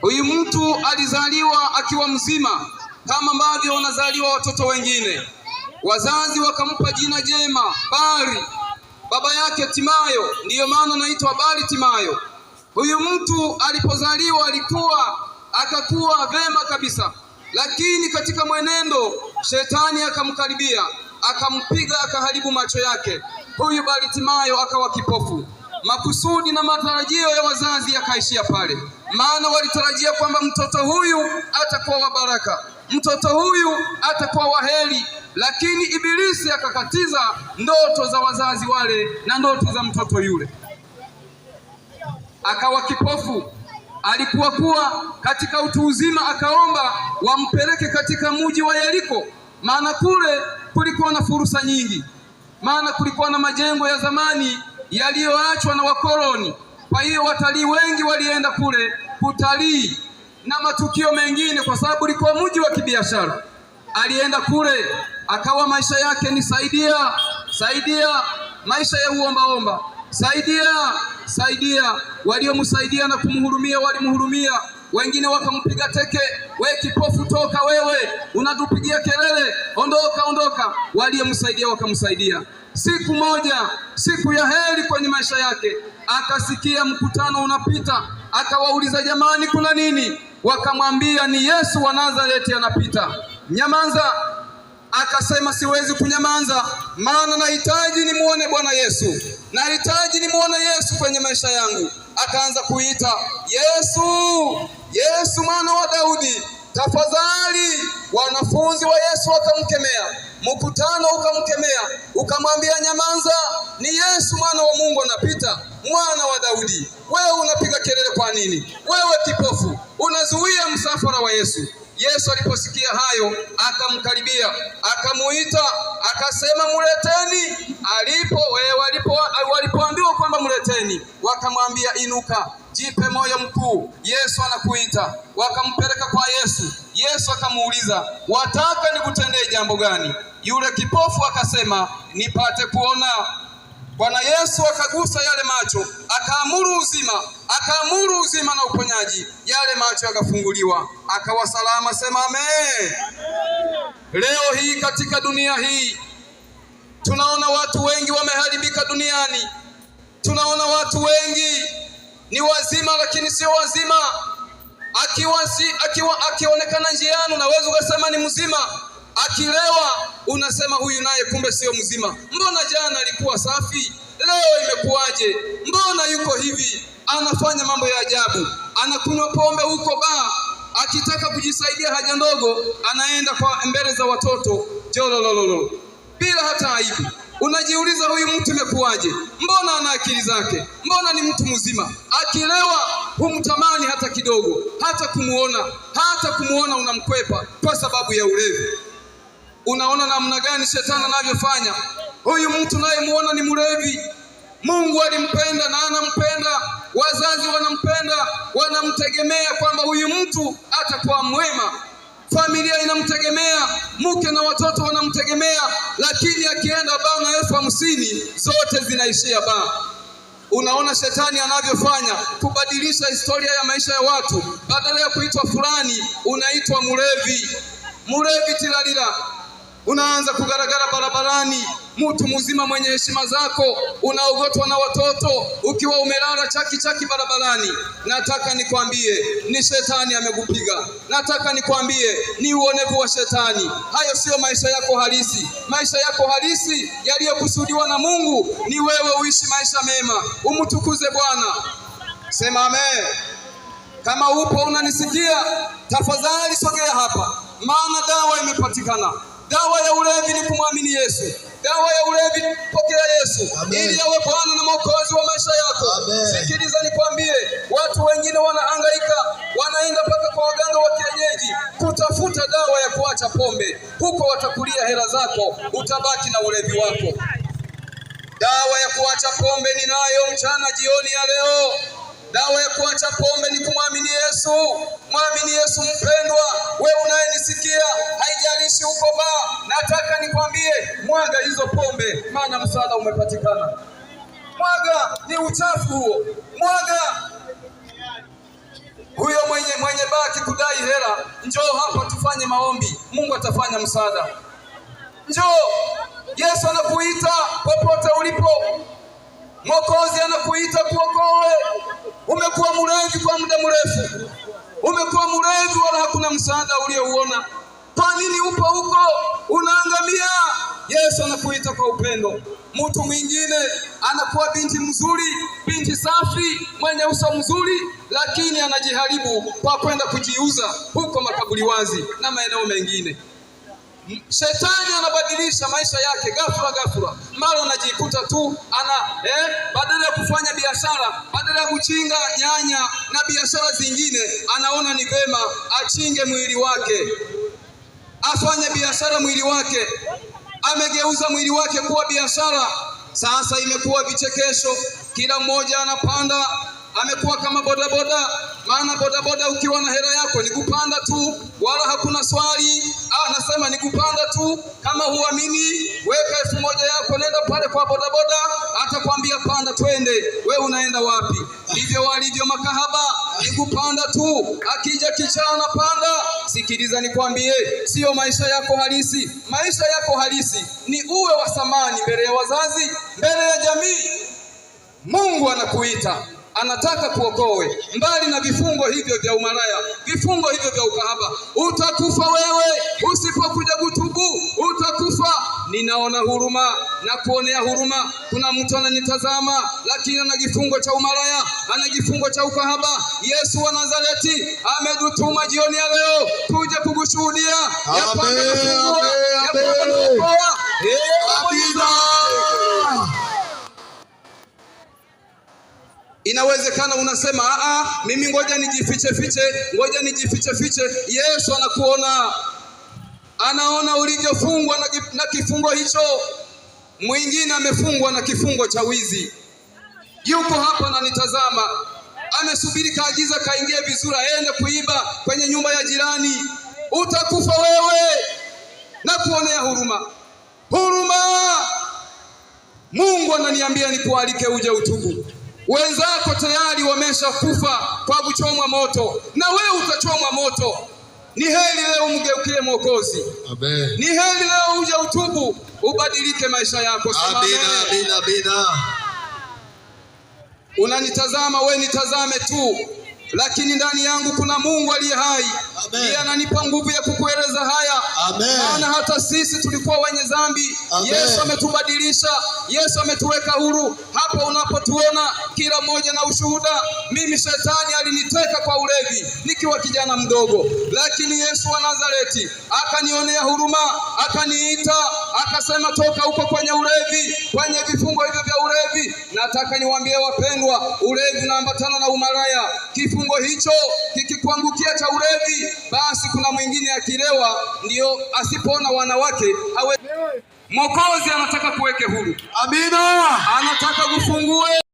Huyu mtu alizaliwa akiwa mzima kama ambavyo wanazaliwa watoto wengine. Wazazi wakampa jina jema Bari, baba yake Timayo, ndiyo maana anaitwa Bari Timayo. Huyu mtu alipozaliwa alikuwa akakuwa vema kabisa, lakini katika mwenendo shetani akamkaribia, akampiga, akaharibu macho yake. Huyu Bartimayo akawa kipofu. Makusudi na matarajio ya wazazi yakaishia pale, maana walitarajia kwamba mtoto huyu atakuwa wa baraka, mtoto huyu atakuwa wa heri, lakini Ibilisi akakatiza ndoto za wazazi wale na ndoto za mtoto yule, akawa kipofu. Alikuwa kuwa katika utu uzima, akaomba wampeleke katika mji wa Yeriko, maana kule kulikuwa na fursa nyingi, maana kulikuwa na majengo ya zamani yaliyoachwa na wakoloni. Kwa hiyo watalii wengi walienda kule kutalii na matukio mengine, kwa sababu ulikuwa mji wa kibiashara. Alienda kule akawa maisha yake ni saidia saidia, maisha ya uombaomba, saidia saidia. Waliomsaidia na kumhurumia walimhurumia, wengine wakampiga teke, we kipofu, toka wewe, unatupigia kelele, ondoka ondoka. Waliomsaidia wakamsaidia. Siku moja, siku ya heri kwenye maisha yake, akasikia mkutano unapita, akawauliza jamani, kuna nini? Wakamwambia ni Yesu wa Nazareti anapita. Nyamanza. Akasema siwezi kunyamanza, maana nahitaji nimuone Bwana Yesu, nahitaji nimuone Yesu kwenye maisha yangu. Akaanza kuita Yesu, Yesu mwana wa Daudi, tafadhali. Wanafunzi wa Yesu wakamkemea, mkutano ukamkemea, ukamwambia nyamanza, ni Yesu mwana wa Mungu anapita, mwana wa Daudi. Wewe unapiga kelele kwa nini? Wewe kipofu, unazuia msafara wa Yesu. Yesu aliposikia hayo akamkaribia, akamuita, akasema muleteni. Alipo walipo walipoambiwa kwamba muleteni, wakamwambia inuka, jipe moyo mkuu, Yesu anakuita. Wakampeleka kwa Yesu. Yesu akamuuliza, wataka nikutendee jambo gani? Yule kipofu akasema, nipate kuona. Bwana Yesu akagusa yale macho, akaamuru uzima, akaamuru uzima na uponyaji. Yale macho yakafunguliwa, akawa salama. Sema amen. Leo hii katika dunia hii tunaona watu wengi wameharibika duniani. Tunaona watu wengi ni wazima, lakini sio wazima. Akiwa si, akiwa akionekana njiani unaweza ukasema ni mzima, akilewa unasema huyu naye kumbe sio mzima. Mbona jana alikuwa safi, leo imekuwaje? Mbona yuko hivi? Anafanya mambo ya ajabu, anakunywa pombe huko baa, akitaka kujisaidia haja ndogo anaenda kwa mbele za watoto jololololo, bila hata aibu. Unajiuliza, huyu mtu imekuwaje? Mbona ana akili zake? Mbona ni mtu mzima? Akilewa humtamani hata kidogo, hata kumuona, hata kumuona unamkwepa kwa sababu ya ulevi. Unaona namna gani shetani anavyofanya? Huyu mtu nayemuona ni mlevi. Mungu alimpenda na anampenda, wazazi wanampenda, wanamtegemea kwamba huyu mtu atakuwa mwema. Familia inamtegemea, mke na watoto wanamtegemea, lakini akienda baa na 50,000 zote zinaishia baa. Unaona shetani anavyofanya kubadilisha historia ya maisha ya watu. Badala ya kuitwa fulani, unaitwa mlevi, mlevi tilalila. Unaanza kugaragara barabarani, mtu mzima mwenye heshima zako, unaogotwa na watoto ukiwa umelala chaki chaki barabarani. Nataka nikwambie ni shetani amekupiga. Nataka nikwambie ni uonevu wa shetani. Hayo siyo maisha yako halisi. Maisha yako halisi yaliyokusudiwa na Mungu ni wewe uishi maisha mema, umtukuze Bwana. Sema amen. Kama upo unanisikia, tafadhali sogea hapa, maana dawa imepatikana. Dawa ya ulevi ni kumwamini Yesu. Dawa ya ulevi ni kupokea Yesu ili awe Bwana na Mwokozi wa maisha yako. Sikiliza nikwambie, watu wengine wanahangaika, wanaenda mpaka kwa waganga wa kienyeji kutafuta dawa ya kuacha pombe. Huko watakulia hela zako, utabaki na ulevi wako. Dawa ya kuacha pombe ninayo mchana jioni ya leo. Dawa ya kuacha pombe ni kumwamini Yesu. Mwamini Yesu mpendwa, wewe unayenisikia, haijalishi uko baa, nataka nikwambie, mwaga hizo pombe, maana msaada umepatikana. Mwaga, ni uchafu huo, mwaga. Huyo mwenye Njoo hapa tufanye maombi, Mungu atafanya msaada. Njoo, Yesu anakuita popote ulipo. Mwokozi anakuita kuokoe. Umekuwa mlevi kwa muda mrefu, umekuwa mlevi wala hakuna msaada uliouona. Kwa nini upo huko unaangamia? Yesu anakuita kwa upendo. Mtu mwingine anakuwa binti mzuri, binti safi, mwenye uso mzuri, lakini anajiharibu kwa kwenda kujiuza huko makaburi wazi na maeneo mengine. Shetani anabadilisha maisha yake ghafla ghafla, mara anajikuta tu ana badala ya kufanya biashara, badala ya kuchinga nyanya na biashara zingine, anaona ni vema achinge mwili wake, afanye biashara mwili wake. Amegeuza mwili wake kuwa biashara. Sasa imekuwa vichekesho, kila mmoja anapanda, amekuwa kama bodaboda. Maana bodaboda ukiwa na hela yako ni kupanda tu, wala hakuna swali. Nasema ni kupanda tu. Kama huamini, weka 1000 yako, nenda pale kwa bodaboda, atakwambia panda twende. We unaenda wapi? Ndivyo walivyo makahaba, ni kupanda tu. Akija kichana panda. Sikiliza nikwambie, siyo maisha yako halisi. Maisha yako halisi ni uwe wa thamani mbele ya wazazi, mbele ya jamii. Mungu anakuita, anataka kuokoe mbali na vifungo hivyo vya umalaya, vifungo hivyo vya ukahaba. Utakufa wewe usipokuja kutubu, utakufa. Ninaona huruma na kuonea huruma. Kuna mtu ananitazama, lakini ana kifungo cha umalaya, ana kifungo cha ukahaba. Yesu wa Nazareti ametutuma jioni ya leo tuje kukushuhudia ya kwamba anafungua, ya kwamba anaokoa. Inawezekana unasema mimi ngoja nijifiche fiche, ngoja nijifiche fiche. Yesu anakuona, anaona ulivyofungwa na kifungo hicho. Mwingine amefungwa na kifungo cha wizi, yuko hapa ananitazama, amesubiri kaagiza kaingie vizuri, aende kuiba kwenye nyumba ya jirani. Utakufa wewe. Na kuonea huruma, huruma. Mungu ananiambia nikualike uje utubu. Wenzako tayari wameshakufa kwa kuchomwa moto, na wewe utachomwa moto. Ni heri leo umgeukie Mwokozi. Amen. Ni heri leo uje utubu, ubadilike maisha yako. Sema Amina, amen. amina, amina. Unanitazama we, nitazame tu, lakini ndani yangu kuna Mungu aliye hai. Amen. Ndiye ananipa nguvu ya kukueleza haya. Amen. Maana hata sisi tulikuwa wenye dhambi. Amen. Yesu ametubadilisha, Yesu ametuweka huru. Hapa unapotuona kila mmoja na ushuhuda. Mimi shetani aliniteka kwa ulevi nikiwa kijana mdogo, lakini Yesu wa Nazareti akanionea huruma, akaniita, akasema toka huko kwenye ulevi, kwenye vifungo hivyo vya ulevi. Nataka niwaambie wapendwa, ulevi unaambatana na umalaya. Kifungo hicho kikikuangukia cha ulevi, basi kuna mwingine akilewa ndio asipoona wanawake hawe. Mwokozi anataka kuweke huru, Amina. anataka kufungue.